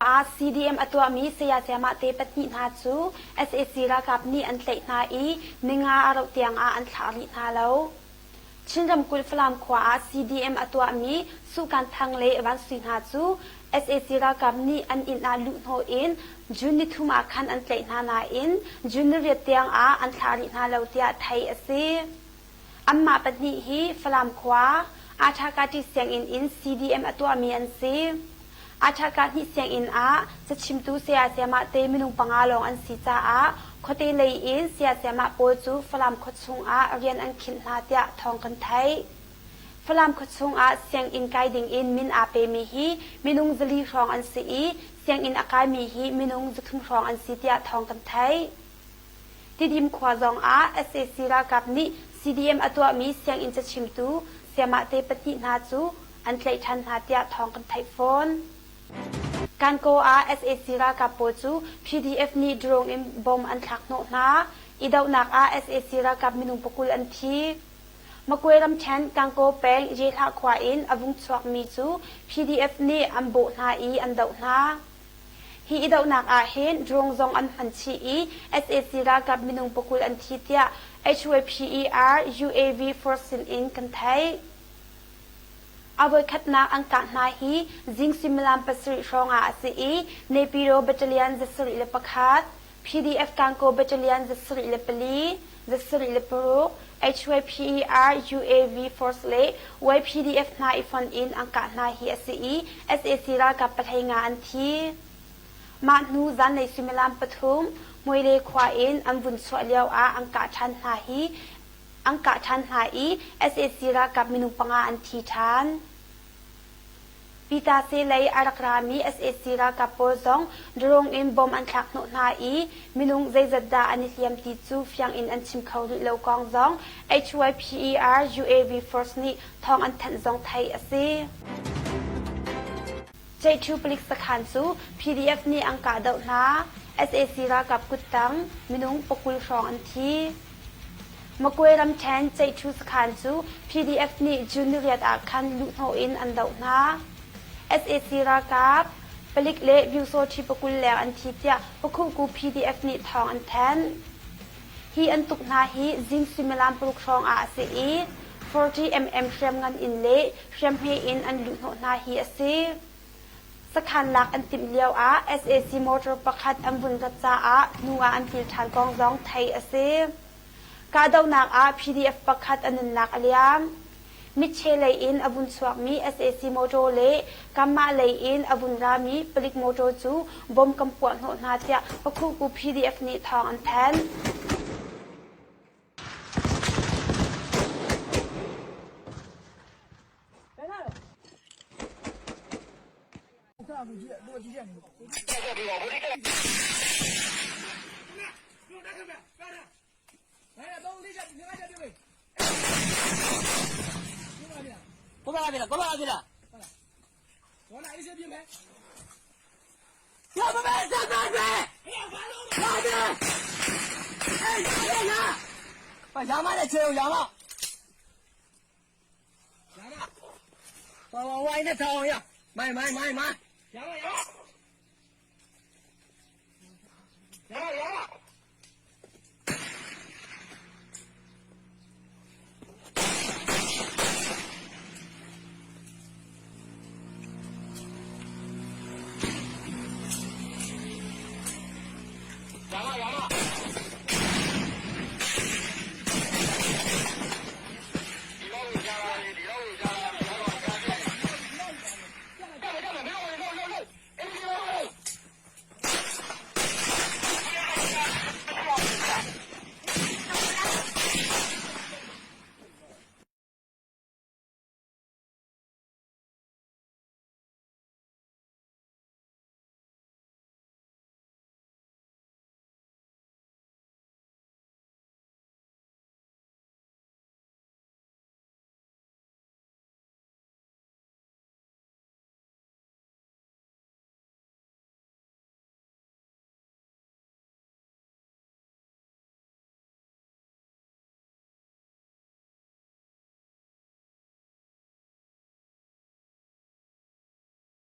Ah CDM a tuahmi saya sayamah te pahnih hna cu sac ralkap nih an tlaih hna i ninga a rauh tiangah an thlah rih hna lo. Chin ramkulh Falam khua ah CDM a tuahmi Suhkan Thang le Van Sui hna cu sac ralkap nih an inn ah luhhnawh in June nithum ah khan an tlaih hna nain June niriat tiangah an thlah rih hna lo tiah theih a si. Anmah pahnih hi Falam khua Athakati sianginn in CDM a tuahmi an si. Athakahnih sianginn ah cachimtu saya sayamah te minung panga lawng an si caah khuate lei in saya sayamah pawl cu Falam khuachung ah rian an khinh hna tiah thawng kan theih. Falam khuachung ah sianginn kai ding in min aa pemi hi minung zali hrawng an si i sianginn a kaimi hi minung 300 hrawng an si tiah thawng kan theih. Tidim khua zong ah sac ralkap nih CDM a tuahmi sianginn cachimtu sayamah te pahnih hna cu an tlaih ṭhan hna tiah thawng kan theih fawn. Kankaw ah sac ralkap pawl cu PDF nih drone in bomb an thlak hnawh hna. I dohnak ah sac ralkap minung pakul an thi. Makwe ramṭhen Kankaw peng Yehlah khua in a vung chuakmi cu PDF nih an bawh hna i an doh hna. Hi i dohnak ah hin drone zong an hman chih i sac ralkap minung pakul an thi tiah HYPER UAV force sin in kan theih. A voikhatnak an kah hna hi zing suimilam pasarih hrawng ah a si i Naypyidaw Battalion 71, PDF Kankaw Battalion 74, 76, HYPER UAV force le YPDF hna i fonh in an kah hna hi a si i sac ralkap pahlei nga an thi. Mah hnu zanlei suimilam pathum Muaile khua in an vun chuah lio ah an kah ṭhan hna hi an kah ṭhan hna i sac ralkap minung panga an thi ṭhan. Pitase lei a rak rami sac ralkap pawl zong drone in bomb an thlak hnawh hna i minung zeizat dah an i hliam ti cu fiang in an chim kho rih lo kong zong HYPER UAV Force nih thawng an thanh zong theih a si. Ceihṭhu palik sakhan cu PDF nih an kahdoh hna. Sac ralkap kuttang minung pakul hrawng an thi. Makwe ramṭhen Ceihṭhu sakhan cu PDF nih June niriat ah khan luhhnawh in an doh hna. Sac ralkap, palik le Byusawṭhi pakul leng an thi tiah Pakhuhku PDF nih thawng an thanh. Hi an tuk hna hi zing suimilam paruk hrawng ah a si i 40mm hriamngan in le hriamhme in an luhhnawh hna hi a si. Sakhan lak an timh lio ah sac motor pakhat an vun rat caah hnu ah an kil ṭhan kong zong theih a si. Kahdohnak ah PDF pakhat a nunnak a liam. Mitche lei in a vun chuakmi sac motor le kanmah lei in a vun rami palik motor cu bom kan puah hnawh hna tiah Pakhuhku PDF nih thawng an thanh.